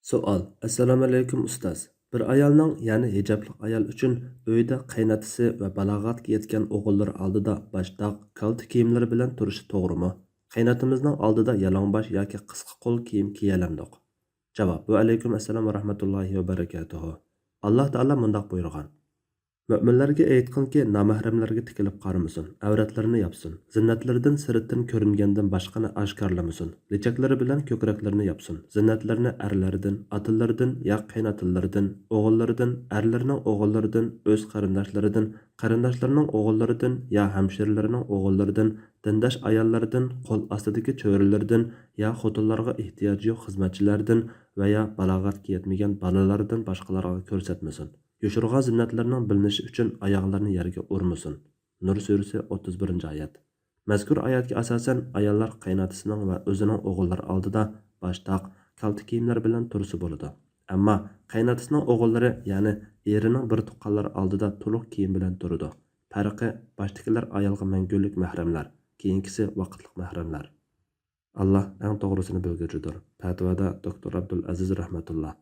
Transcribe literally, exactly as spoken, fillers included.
سوئال: ئەسسالامۇئەلەيكۇم ئۇستاز. بىر ئايالنىڭ، يەنى ھىجابلىق ئايال ئۈچۈن ئۆيدە قېيىنئاتىسى ۋە بالاغەتكە يەتكەن ئوغۇللىرى ئالدىدا باشداق، كالتە كىيىملىرى بىلەن تۇرۇشى توغرىمۇ؟ قېيىنئاتىمىزنىڭ ئالدىدا يالىڭباش ياكى قىسقا قول كىيىم كىيەلەمدۇق؟ جاۋاب: ۋەئەلەيكۇم ئەسسالام ۋە رەھمەتۇللاھى ۋە بەرىكاتۇھۇ. ئاللا تائالا مۇنداق بۇيرۇغان: مۆمىنلەرگە ئېيتقىنكى، نامەھرەملەرگە تىكىلىپ قارىمىسۇن، ئەۋرەتلىرىنى ياپسۇن، زىننەتلىرىدىن سىرتتىن كۆرۈنگەندىن باشقىنى ئاشكارىلىمىسۇن، لېچەكلىرى بىلەن كۆكرەكلىرىنى ياپسۇن، زىننەتلىرىنى ئەرلىرىدىن، ئاتىلىرىدىن يا قېيىنئاتىلىرىدىن، ئوغۇللىرىدىن، ئەرلىرىنىڭ ئوغۇللىرىدىن، ئۆز قېرىنداشلىرىدىن، قېرىنداشلىرىنىڭ ئوغۇللىرىدىن يا ھەمشىرىلىرىنىڭ ئوغۇللىرىدىن، دىنداش ئاياللىرىدىن، قول ئاستىدىكى چۆرىلىرىدىن يا خوتۇنلارغا ئېھتىياجى يوق خىزمەتچىلەردىن ۋە يا بالاغەتكە يەتمىگەن بالىلاردىن باشقىلارغا كۆرسەتمىسۇن. يوشۇرغان زىننەتلىرىنىڭ بىلىنىشى ئۈچۈن ئاياغلىرىنى يەرگە ئۇرمىسۇن. نۇر سۈرىسى، ئوتتۇز بىرىنچى ئايەت. مەزكۇر ئايەتكە ئاساسەن، ئاياللار قېيىنئاتىسىنىڭ ۋە ئۆزىنىڭ ئوغۇللىرى ئالدىدا باشداق، كالتە كىيىملەر بىلەن تۇرسا بولىدۇ. ئەمما قېيىنئاتىسىنىڭ ئوغۇللىرى، يەنى ئېرىنىڭ بىر تۇغقانلىرى ئالدىدا تولۇق كىيىم بىلەن تۇرىدۇ. پەرقى، باشتىكىلەر ئايالغا مەڭگۈلۈك مەھرەملەر، كېيىنكىسى ۋاقىتلىق مەھرەملەر. ئاللا ئەڭ توغرىسىنى بىلگۈچىدۇر. پەتىۋادا دوكتور ئابدۇل ئەزىز رەھمەتۇللا.